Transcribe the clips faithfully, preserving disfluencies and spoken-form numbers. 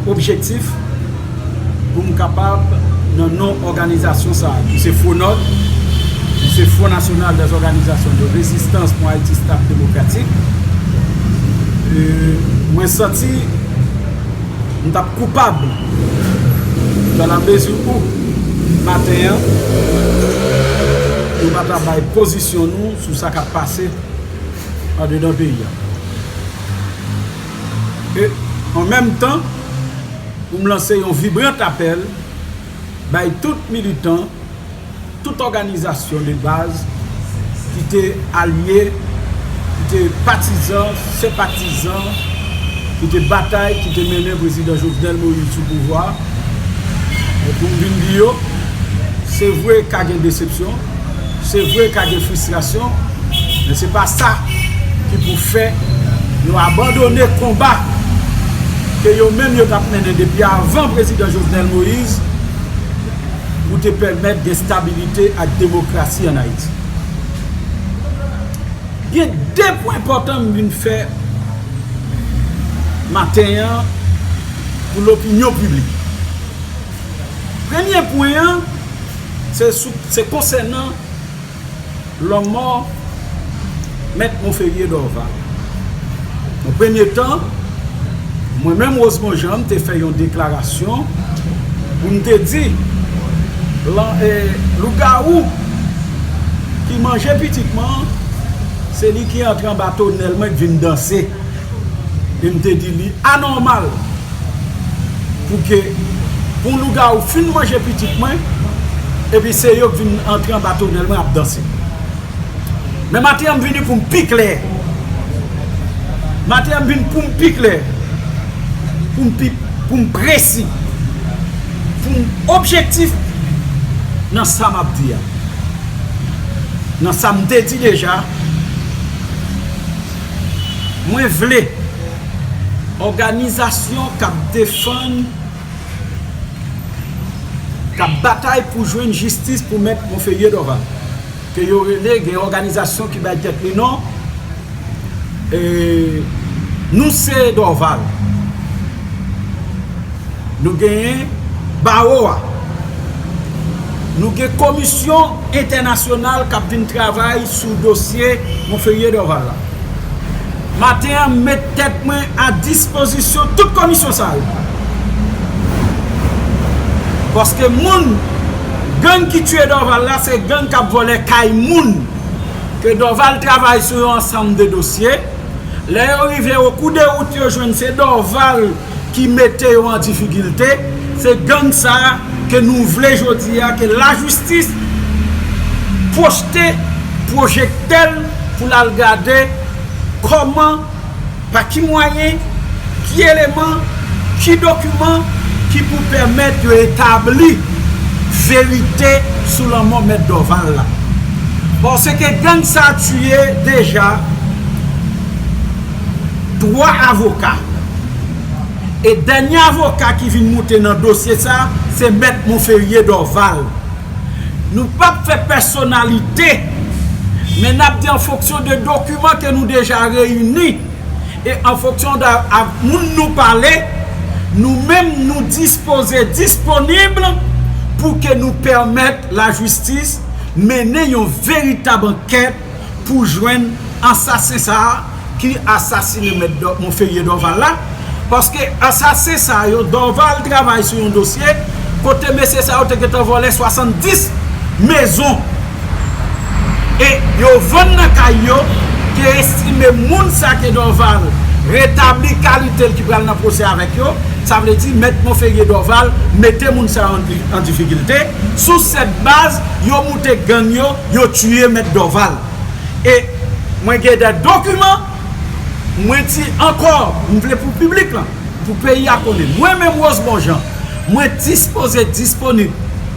Objektif pou m kapab, nan non òganizasyon sa a, ki se FONOD, ki se Front National des Organisations de Résistance pour Haïti Stable Démocratique, e, mwen santi m t ap koupab, dans la mesure où, maten an, nou pa ta bay pozisyon nou sou sa k ap pase andedan peyi a. E, an menm tan, pou m lanse yon vibran apèl bay tout militan, tout òganizasyon de baz ki te alye, ki te patizan, senpatizan, ki te batay, ki te mennen Prezidan Jovenel Moïse sou pouvwa a. E pou m vin di yo, se vre ka gen desepsyon, se vre ka gen fristrasyon, men se pa sa ki pou fè yo abandone konba ke yo menm yo t ap mennen depi avan Prezidan Jovenel Moïse pou te pèmèt gen estabilite ak demokrasi ann Ayiti. Gen de pwen enpòtan m vin fè maten an pou lopinyon piblik. Premye pwen an, se sou, se konsènan lanmò Mèt Monferrier Dorval. Nan premye tan, mwen menm, Rosemond Jean, m te fè yon deklarasyon pou m te di, lan, e, lougawou ki manje pitit mwen, se li ki antre anba tonèl mwen k vin danse. E m te di li anòmal pou ke, pou yon lougawou fin manje pitit mwen, epi se yo k vin antre anba tonèl mwen ap danse. Men maten an m vini pou m pi klè. Maten an m vin pou m pi klè. Pou m pi, pou m presi. Pou m objektif nan sa m ap di a. Nan sa m te di deja, mwen vle òganizasyon k ap defann, k ap batay pou jwenn jistis pou Mèt Monferrier Dorval, ke yo rele, gen òganizasyon ki bay tèt li non, e, Nou Se Dorval. Nou genyen bawo a. Nou gen komisyon entènasyonal k ap vin travay sou dosye Monferrier Dorval la. Maten an, m met tèt mwen a dispozisyon tout komisyon sa yo. Paske moun, gang ki tiye Dorval la, se gang k ap vòlè kay moun. Ke Dorval travay sou yon ansanm de dosye. Lè yo rive o kou de wout, yo jwenn se Dorval ki mete yo an difikilte. Se gang sa a ke nou vle jodi a ke lajistis pwojte pwojektè l pou l al gade kòman, pa ki mwayen, ki eleman, ki dokiman ki pou pèmèt yo etabli verite sou lanmò Mèt Dorval la. Paske gang sa a tiye deja twa avoka. E dènye avoka ki vin moute nan dosye sa a, se Mèt Monferrier Dorval. Nou p ap fè pèsonalite, men n ap di an fonksyon de dokiman ke nou deja reyini e an fonksyon de ak moun nou pale, nou menm nou dispoze, disponib pou ke nou pèmèt lajistis mennen yon veritab ankèt pou jwenn ansasen sa a ki asasinen Mèt Dò-, Monferrier Dorval la, paske ansasen sa yo, Dorval travay sou yon dosye kote mesye sa yo te gentan vòlè swasanndis mezon. E yo vann nan kay yo, te estime moun sa ke Dorval retabli kalite l ki pral nan pwosè avèk yo, sa vle di Mèt Monferrier Dorval mete moun sa yo an, an difikilte. Sou sèt baz, yo moute gang yo, yo tiye Mèt Dorval. E mwen gen de dokiman, mwen di ankò, m vle pou piblik lan, pou peyi a konnen. Mwen menm, Rosemond Jean, mwen dispoze, disponib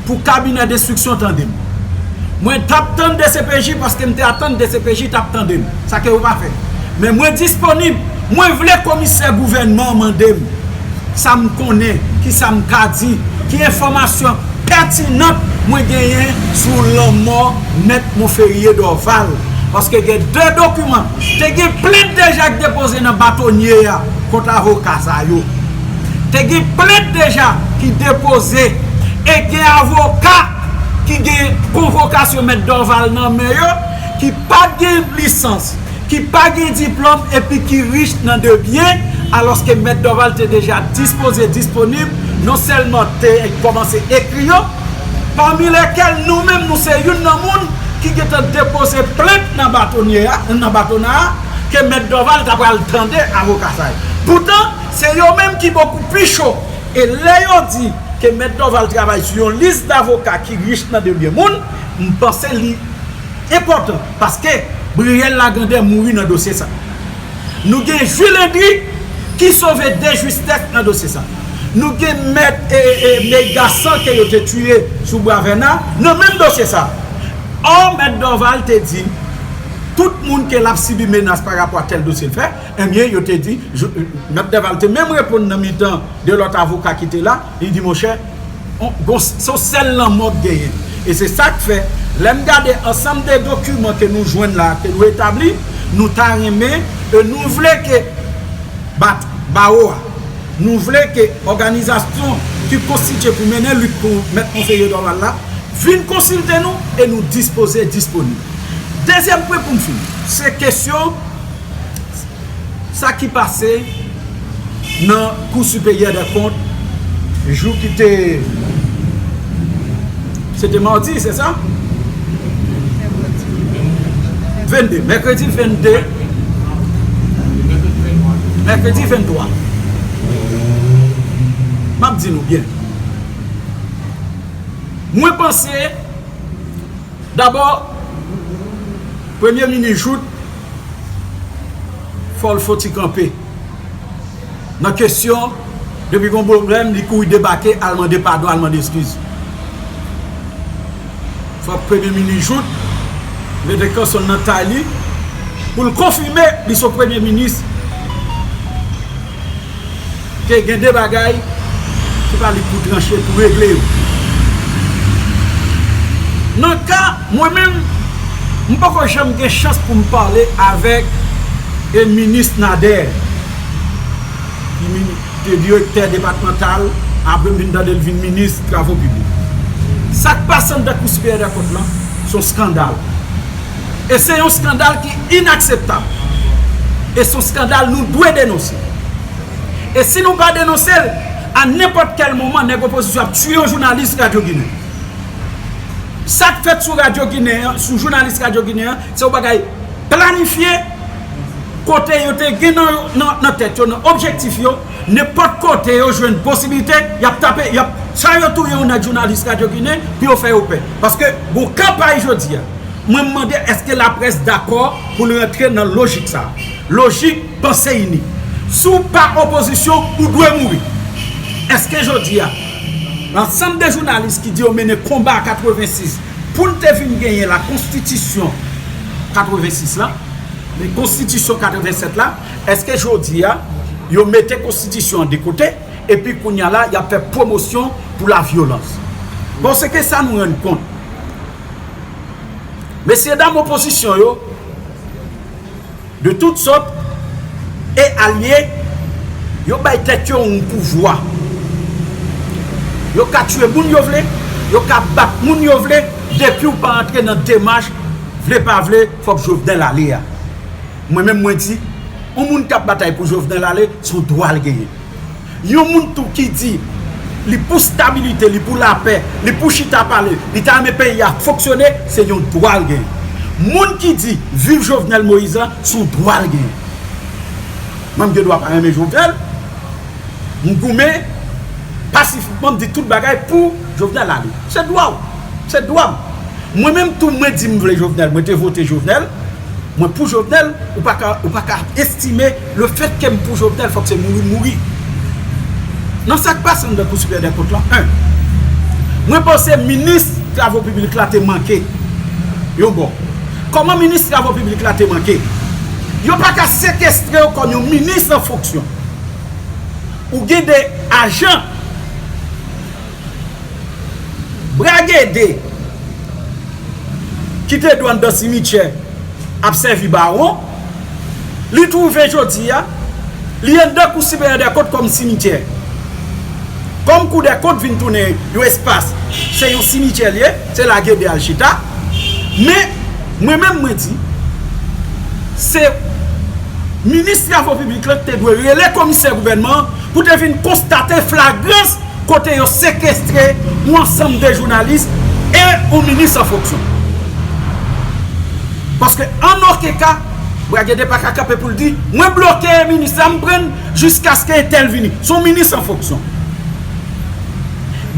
pou kabinè denstriksyon tande m. Mwen t ap tann D C P J paske m te atann D C P J t ap tande m. Sa ke yo pa fè. Men mwen disponib. Mwen vle komisè gouvènman an mande m sa m konnen, ki sa m ka di, ki enfòmasyon pètinan mwen genyen sou lanmò Mèt Monferrier Dorval. Paske gen de dokiman. Te gen plent deja k depoze nan batonye a kont avoka sa yo. Te gen plent deja ki depoze e gen avoka ki gen konvokasyon Mèt Dorval nan men yo, ki pa t gen lisans, ki pa gen diplòm epi ki rich nan de byen, alòske Mèt Dorval te deja dispoze, disponib, non sèlman te kòmanse ekri yo, pami lèkèl nou menm nou se youn nan moun ki gentan depoze plent nan batonye a, nan batona a, ke Mèt Dorval ta pral tande avoka sa yo. Poutan, se yo menm ki bokou pi cho. E lè yo di ke Mèt Dorval travay sou yon lis davoka ki rich nan de byen moun, m panse li enpòtan, paske Brielle Lagandè mouri nan dosye sa. Nou gen Jules Hendry ki sove de justès nan dosye sa. Nou gen mèt e, e, Mey Gasan ke yo te tiye sou Bwa Vèna nan menm dosye sa. Ò, Mèt Dorval te di, tout moun ke l ap sibi menas pa rapò a tèl dosye l fè, ebyen, yo te di, Mèt Dorval te menm reponn nan mitan de lòt avoka ki te la, li di, monchè, on, bon, se yon sèl lanmò k genyen. E se sa k fè, lè m gade ansanm de dokiman ke nou jwenn la, ke nou etabli, nou ta renmen, e nou vle ke bat, bawo a, nou vle ke òganizasyon ki konstitye pou mennen lit pou Mèt Monseyè Dorval la vin konsilte nou e nou dispoze disponib. Dezyèm pwen pou m fini, se kesyon sa ki pase nan Cour supérieure des comptes, jou ki te, se te madi, se sa? Vennde, mèkredi vennde, mèkredi venntwa. M ap di nou byen. Mwen panse, dabò, Premye Minis Jouthe, fò l foti kanpe. Nan kesyon, depi gon pwoblèm, li kouri debake, al mande padon, al mande eskiz. Fòk Premye Minis Jouthe mete kanson l nan tay li pou l konfime li se yon Premye Minis, ke gen de bagay ki pa li pou tranche, pou regle yo. Nan ka, mwen menm, m poko janm gen chans pou m pale avèk e minis Nader, ki mini-, te direktè depatmantal, apre m vin tande l vin minis travo piblik. Sa k pase anndan Kou Siperyè dè Kont lan, se yon skandal. E se yon skandal ki inakseptab. E se yon skandal nou dwe denonse. E si nou pa denonse l, a nenpòt kèl moman, nèg opozisyon ap tiye yon jounalis Radyo Ginen. Sa k fèt sou Radyo Ginen an, sou jounalis Radyo Ginen an, se yon bagay planifye, kote yo te gen nan, nan, nan tèt yo, nan objektif yo, nenpòt kote yo jwenn posiblite, y ap tape, y ap, sa yo touye yon nèg jounalis Radyo Ginen, pou yo fè yo pè. Paske gon kanpay jodi a. Mwen m mande èske laprès dakò pou l rantre nan lojik sa a? Lojik panse inik. Si w pa opozisyon, ou dwe mouri. Èske jodi a, ansanm de jounalis ki di yo mennen konba katrevensis pou n te vin genyen la konstitisyon katrevensis la, men konstitisyon katrevennsèt la, èske jodi a, yo mete konstitisyon an de kote, epi kounye a la, y ap fè pwomosyon pou lavyolans? Bon, se ke sa nou rann kont. Mesyedam opozisyon yo, de tout sòt, e alye, yo bay tèt yo yon pouvwa. Yo ka tiye moun yo vle, yo ka bat moun yo vle, depi w pa antre nan demach, vle pa vle, fòk Jovenel ale a. Mwen menm, mwen di, yon moun k ap batay pou Jovenel ale, se yon dwa l genyen. Yon moun tou ki di li pou stabilite, li pou lapè, li pou chita pale, li ta renmen peyi a fonksyone, se yon dwa l genyen. Moun ki di viv Jovenel Moïse lan, se yon dwa l genyen. Mwen, m gen dwa pa renmen Jovenel, m goumen pasifikman, m di tout bagay pou Jovenel ale. Se dwa w, se dwa m. Mwen menm tou, mwen di m vle Jovenel, mwen te vote Jovenel, mwen pou Jovenel, ou pa ka, ou pa ka estime le fèt ke m pou Jovenel, fòk se mouri m mouri. Nan sa k pase anndan Kou Siperyè dè Kont lan, en, mwen panse minis travo piblik la te manke yon bò. Kòman minis travo piblik la te manke? Yo pa ka sekestre w kòm yon minis an fonksyon. Ou gen de ajan bragede ki te dwe anndan simityè ap sèvi bawon, li twouve jodi a, li anndan Kou Siperyè dè Kont kòm simityè. Kòm Kou dè Kont vin tounen yon espas, se yon simityè l ye, se la Gede al chita. Men, mwen menm, mwen di, se minis travo piblik la ki te dwe rele komisè gouvènman an pou te vin konstate flagrans kote yo sekestre yon ansanm de jounalis e yon minis an fonksyon. Paske an okenn ka, Brad Gede pa ka kanpe pou l di, mwen bloke minis la, m pran l jiskaske entèl vini. Se yon minis an fonksyon.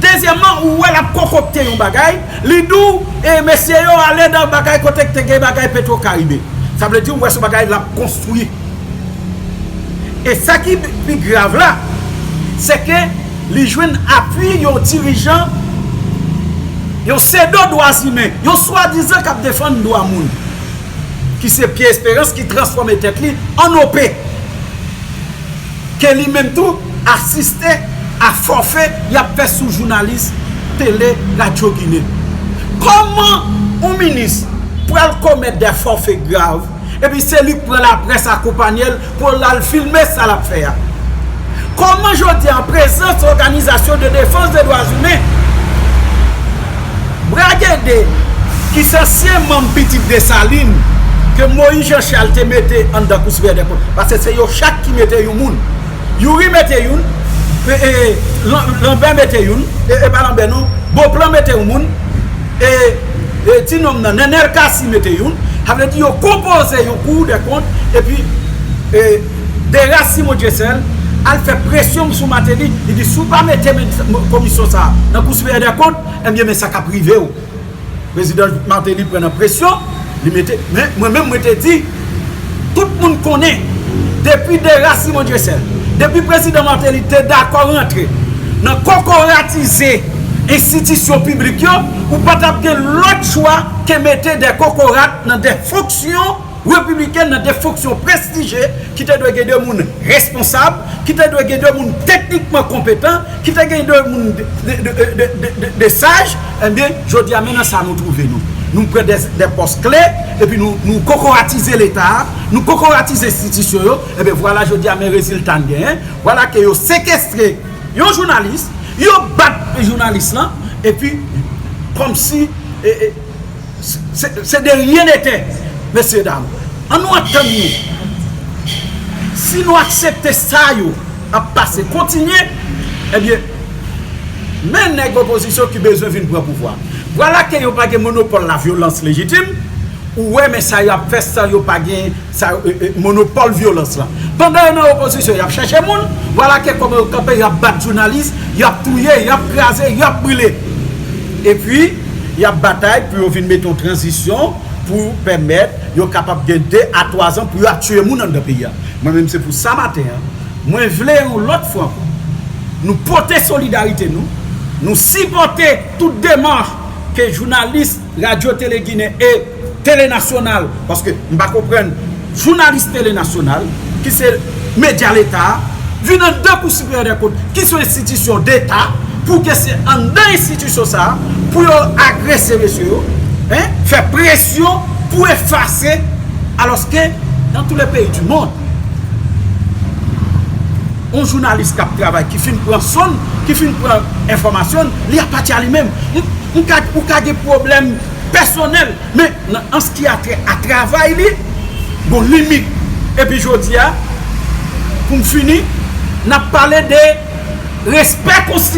Dezyèmman, ou wè l ap konkokte yon bagay, li di w, e mesye yo ale nan bagay kote k te gen bagay Petro Caribe. Sa vle di, ou wè se yon bagay l ap konstwi. E sa ki pi grav la, se ke li jwenn apui yon dirijan, yon sedo dwa imen, yon swadizan k ap defann dwa moun, ki se Pierre Espérance, ki transfòme tèt li an O P, ke li menm tou asiste a fòfe y ap fè sou jounalis tele, radyo Ginen. Kòman yon minis pral komèt de fòfe grav, epi se li k pran laprès akonpanye l pou l al filme sa l ap fè a? Kòman jodi a, an prezans òganizasyon de defans de dwa imen, Brad Gede, ki se ansyen manm Pitit Desalin, ke Moïse Jean Charles te mete anndan Kou Siperyè dè Kont, paske se yo chak ki mete yon moun. Youri mete youn, e, e, Lan- Lanbè mete youn, e, e pa Lanbè non, Beauplan mete yon moun, e, e, ti nonm nan, Nenel Cassy mete youn. Sa vle di yo konpoze yon Kou dè Kont, epi, e, Deras Simon Dieuseul al fè presyon sou Martelly, li di, si w pa mete men- komisyon sa a nan Kou Siperyè dè Kont, ebyen, men sa k ap rive w. Prezidan Martelly pran nan presyon, li mete, men mwen menm, mwen te di, tout moun konnen, depi Deras Simon Dieuseul, depi Prezidan Martelly te dakò rantre nan kokoratize enstitisyon piblik yo, ou pa t ap gen lòt chwa ke mete de kokorat nan de fonksyon repibliken, nan de fonksyon prestije, ki te dwe gen de moun responsab, ki te dwe gen de moun teknikman konpetan, ki te gen de moun de, de, de, de, de, de, de saj, ebyen, jodi a, men nan sa nou twouve nou. Nou pran de, de pòs kle, epi nou, nou kokoratize Leta a, nou kokoratize enstitisyon yo, ebyen, vwala, jodi a, men rezilta n genyen. Vwala ke yo sekestre yon jounalis, yo bat jounalis lan, epi, kòmsi, e, e, se, se de rien n'était, mesye dam. An nou antann nou. Si nou aksepte sa yo ap pase, kontinye, ebyen, men nèg opozisyon ki bezwen vin pran pouvwa. Vwala ke yo pa gen monopòl lavyolans lejitim, ou wè, men sa y ap fè san yo pa gen sa, e, e, monopòl vyolans lan. Pandan yo nan opozisyon, y ap chèche moun, vwala ke kòman yo kanpe, y ap bat jounalis, y ap touye, y ap kraze, y ap brile. Epi, y ap batay pou yo vin mete yon tranzisyon pou pèmèt yo kapab gen de a twa zan pou yo ap tiye moun anndan peyi a. Mwen menm, se pou sa maten an, mwen vle yon lòt fwa ankò, nou pote solidarite nou, nou sipòte tout demach ke jounalis Radyo Tele Ginen e Tele Nasyonal, paske m pa konprann jounalis Tele Nasyonal, ki se medya Leta a, vin anndan Kou Siperyè dè Kont, ki se yon enstitisyon deta, pou ke se anndan enstitisyon sa a, pou yo agrese mesye yo, en, fè presyon pou efase, alòske dans tous les pays du monde, yon jounalis k ap travay, ki fin pran son l, ki fin pran enfòmasyon l, li apati a li menm. M, m ka, ou ka gen pwoblèm pèsonèl, men nan, an ce qui a trait a travay li, gon limit. Epi jodi a, pou m fini, n ap pale de respè konstitisyon.